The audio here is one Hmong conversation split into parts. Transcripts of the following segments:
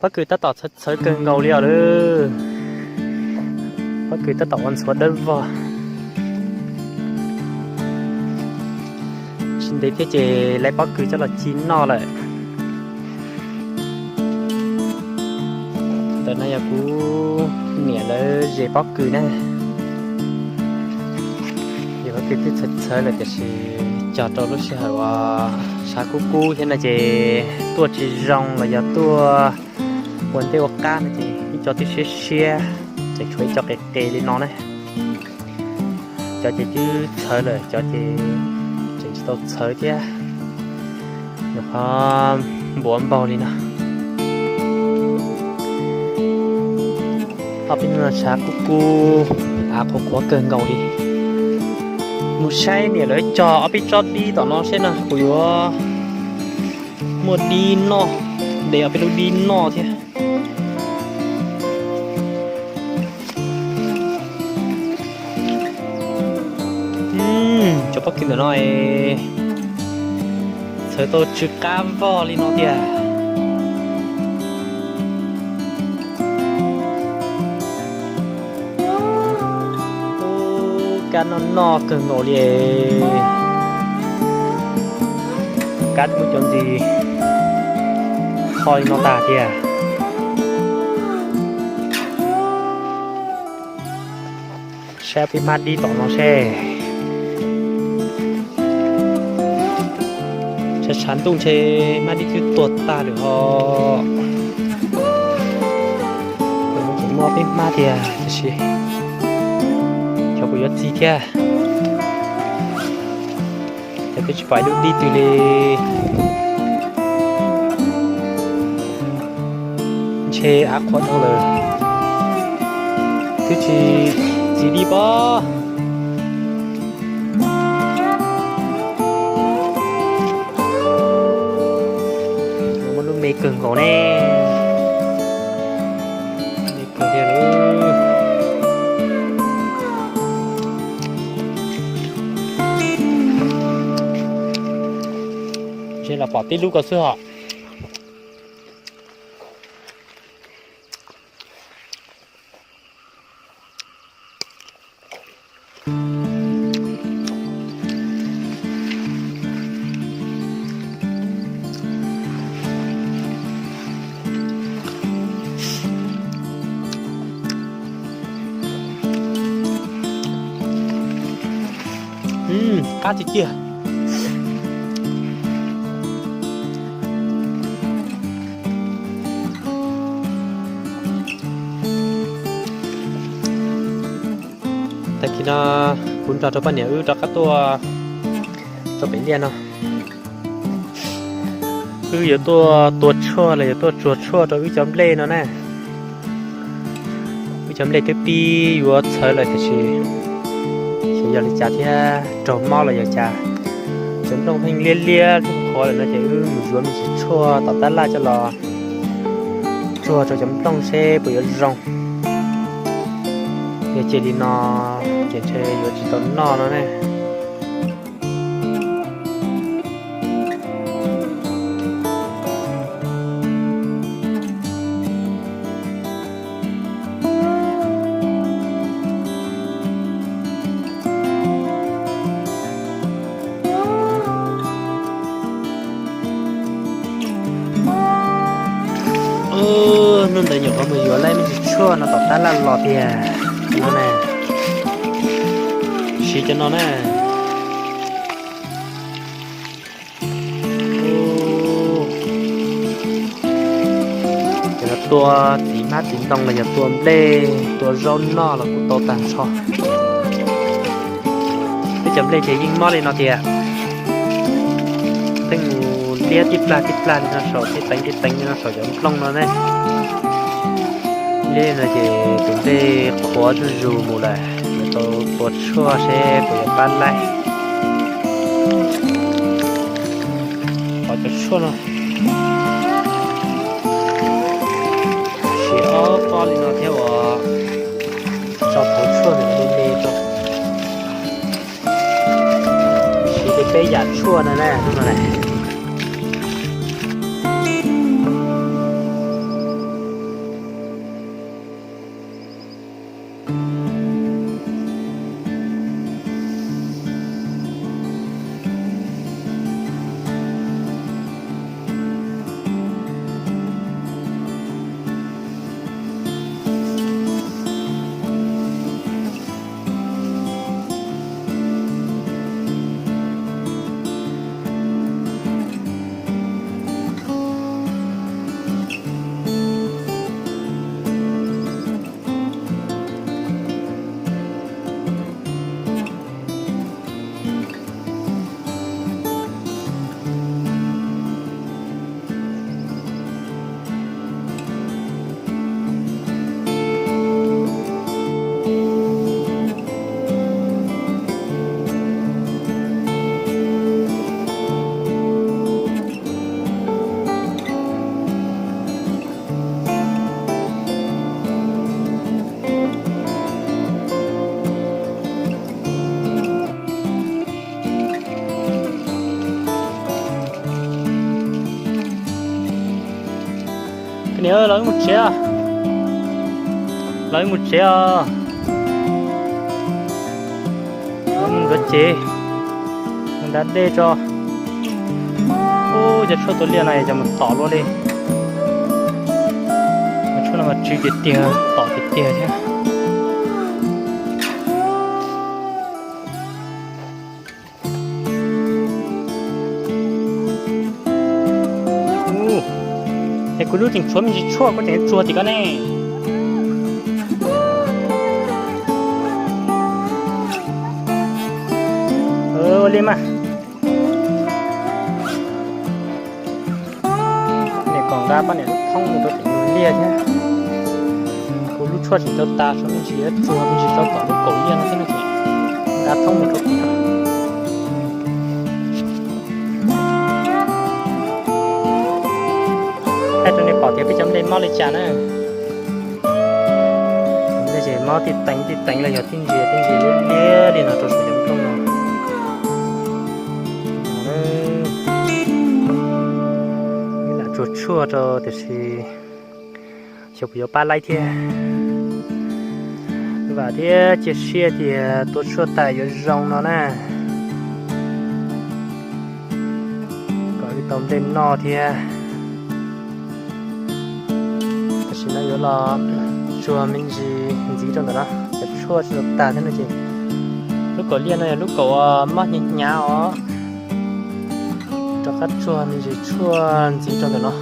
Pob kws tab tom txhawv txhawv kawg nkaus li os lawm. Pob kws tab tom ua ntxhuav dawb vog. Tsis ntev thiab ces lawv pob kws coj los ci noj lawm. Ntawm no yog kuv niam lawv zes pob kws na. Yog pob kws twb txhawv txhawv lawm tiam sis cog rau lub sij hawm uas tshav kub kub thiab no ces tuaj tsis zoo los yog tuaj ua ntej ua qab no ces ib co twb siab siab, tseem tshuav ib co qis qis li no ne. Cov ces twb txhawv lawm, cov ces tseem tsis tau txhawv thiab. Nws qhov npuav npaug li no. Ob peb hnub no tshav kub kub, av qhuav qhuav kawg nkaus li. Mus saib niam lawv cog ob peb tsob dib tom no seb no puas yuav muaj dib noj, de ob peb lub dib noj thiab. Cov pob kws ntawm no txhawv tau tsw qab vog li no tiag. Kab noj noj kawg nkaus li. Kab muab cov ntsis kho li no tag tiag. Saib peb hmab dib tom no seb. Tshav tshav ntuj ntshe hmab dib twb tuag tag lawm ho. Ces muaj peb hmab tiag tiam sis xyov puas yuav txi thiab. Ces twb tsis pom ib lub dib twg li. Ntshe av qhuav dhau lawm, twb tsis txi dib pob. Muaj lub me kawg nkaus ne. Me kawg tiag lawm. Ntshe los pom tib lub ko xwb hos. Qab tiag tiag. Tag kis no kuv nrog rau poj niam wb rov qab tuaj rau pem liaj no. Wb yuav tuaj tua tshuaj los yuav tuaj tsuag tshuaj rau wb cov nplej no na. Wb cov nplej twb pib yuav txhawv lawm tiam sis xyov yog li cas thiab, raug mob los yog cas, cov nplooj pheej liab liab qhuav lawm no ces wb mus yuav me ntsis tshuaj tom tab laj coj los tsuag rau cov nplooj seb puas yuav zoo. Yog cia li no ces ntshe yuav tsis tau noj no ne. Hnub ntawd nyuam qhuav mus yuav lawm me ntsis tshuaj no tom tab laj los tiag no ne. Siv cov no na. Cov no tua txiv hmab txiv ntoo los yog tua nplej tua zaub noj los kuj tau tag nrho. Peb cov nplej ces yeej mob li no tiag. Pheej mus liab tib plag tib plag li no saum, tib teev tib teev li no saum cov nplooj no ne. Liab li no ces tus nplej qhuav zuj zus mus lawm, yuav tau tua tshuaj seb puas yuav pab laib. Qhov cov tshuaj no siv ob pob li no thiab uas tso tau tshuaj ntawm me me rau. Siv li peb yam tshuaj no na, hnub no na. Niam, los wb mus tsev os. Los wb mus tsev os. Los mus nkawd ces mus da dej tso. Ub, cov tshuaj tua liaj no yog cov mus tom luaj li. Cov tshuaj no mas tsw tiag tiag, tom tiag tiag thiab. Es kuv lub tseem tshuav me ntsis tshuaj, kuv tseem tsuag tim ko ne. Ua li mas. Niam kom nqa poj niam lub thoob mus rau tim nus liaj thiab. Kuv lub tshuaj tseem tau tas, tshuav me ntsis yuav tsuag me ntsis rau tom lub kaum liaj no xwb no ces nqa thoob mus rau tim no. Thaij rau nej pom tias peb cov nplej mob li cas na. Nplej ces mob tij teev tij teev los yog tij ntsia tij ntsia liab liab li no rau saum cov nplooj no. Lam tsuag tshuaj rau tiam sis xyov puas yuav pab laib thiab. Vam thiab cia siab tias tua tshuaj tas yuav zoo no na, kom wb tau nplej noj thiab. Tam sim no yuav los tsuag me ntsis ntxiv rau ntawm no, cov tshuaj tsis tau tag thiab no ces lub kaum liaj no yog lub kaum mob hnyav hnyav os, rov qab tsuag me ntsis tshuaj ntxiv rau ntawm no.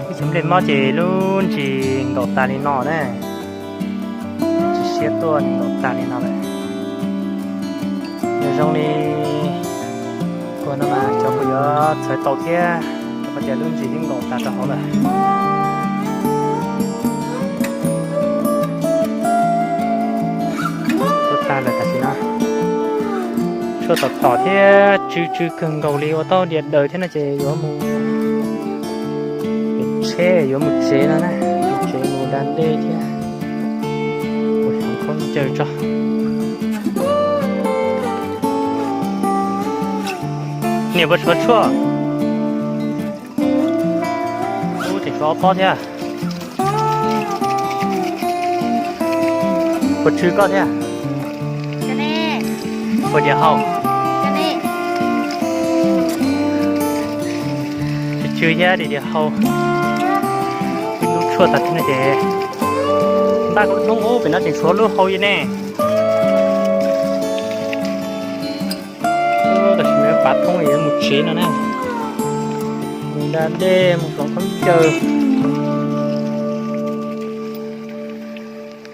Ib tsoom nplej mob ces lub ntsis nkaum tas li no na, tsis siab tuaj nkaum tas li no lawm. Yog zoo li kuv no mas xyov puas yuav txhawv tau thiab, rau qhov tias lub ntsis twb nkaum tas rau hauv lawm. Tuaj tag lawm tam sim no. Tshuaj tom tom thiab tsw tsw kawg nkaus li ua tau diav daws thiab no ces yuav mus pem tsheb yuav mus tsev no na, mus tsev mus da dej thiab mus hloov khaub ncaws tso. Niam puas tshuav tshuaj? Ub, tseem tshuav ob pob thiab. Puas tsw koj thiab? Puas diam hau? Tsw tsw thiab diam hau. Ib lub tshuaj tas thiab no ces npaj koj lub thoob ub, pem no tseem tshuav lub hau li ne. Tam sim no pav thoob yuav mus tsev no na. Mus da dej mus hloov khaub ncaws.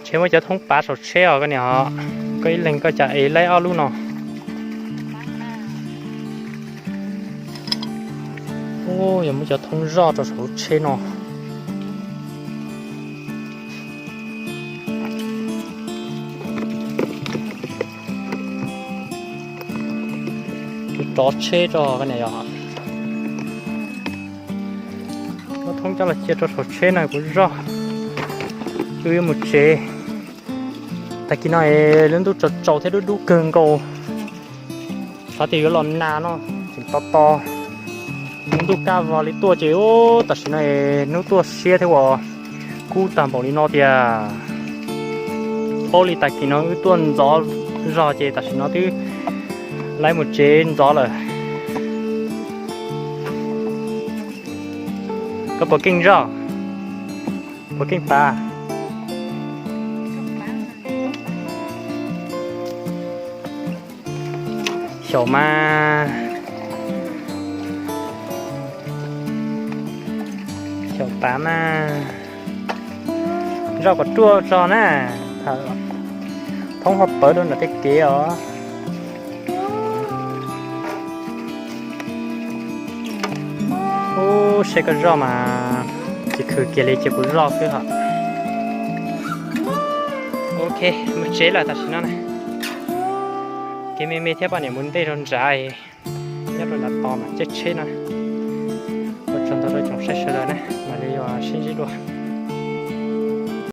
Tsev muab cov thoob pav saum tsheb os koj niam os. Koj ib leeg koj cas ev laib ob lub no. Ub, yog muab cov thoob zoj rau saum lub tsheb no. Kuv rov tsheb tso koj niam yog. Muab thoob coj los cia rau saum tsheb no kuv zoj. Wb yuav mus tsev. Tag kis no es lub ntuj tsaus tsaus thiab dub dub kawg nkaus. Xav tias yuav los nas no, tseem to to. Lub ntuj kaj vog li tuaj ces ub, tam sim no es hnub tuaj siab thiab uas kub tag npaum li no tiag. Ub, li tag kis no wb tuaj ntxov zog ces tam sim no twb laib mus tsev ntxov lawm. Koj puas keej zoj? Puas keej pav? Xyaum mas, xyaum pav mas. Zoj kom ruaj tso na. Thaum Thoob ho pawv rau nram tej kev os. Ub, saib koj zoj mas tsis khwv kiag li ces kuv zoj xwb hos. Ok, mus tsev lawm tam sim no na. Kev me me thiab poj niam mus ntej zog nrad, nyob rau nrad tos mas caij tsheb no. Ua tsaug ntau rau tsoom saib sawv daws na, mam li yuav sib ntsib dua.